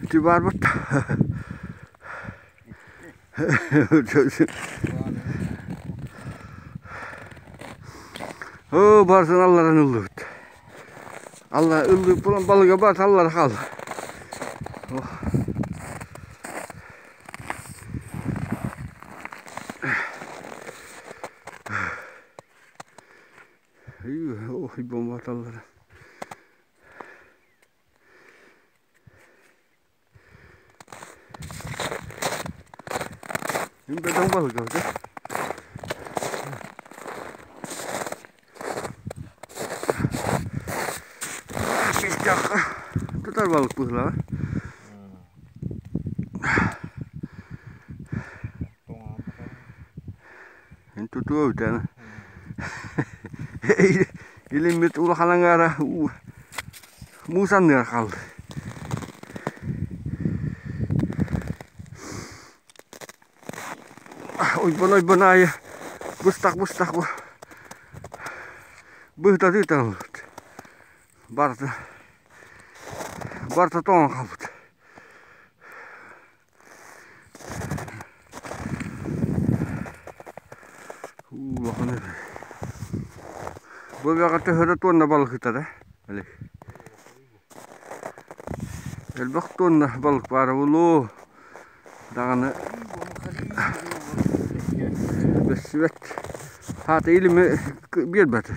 Ити баарбыт. Оо, барытын алларан ыллыбыт. Алла ыллыбыт буолан балыга барыта аллара хаалла. Ой, бомба аталлара. Бөдөҥ балык эбит. Тутар балык быһыылааҕа. Тутуо эбит Илиммит улахан аҥаара муус анныгар хаалла. Ойбон-ойбон аайы быстах-быстах бу быһытатыы таҥыллыбыт. Барыта барыта тоҥон хаалбыт. Улахан эбит. Бу эбэҕэ төһө да туонна балык ыытара Олег? Элбэх туонна балык баара буолуо. Даҕаны бэссибэт. Хаата илими биэрбэтэ.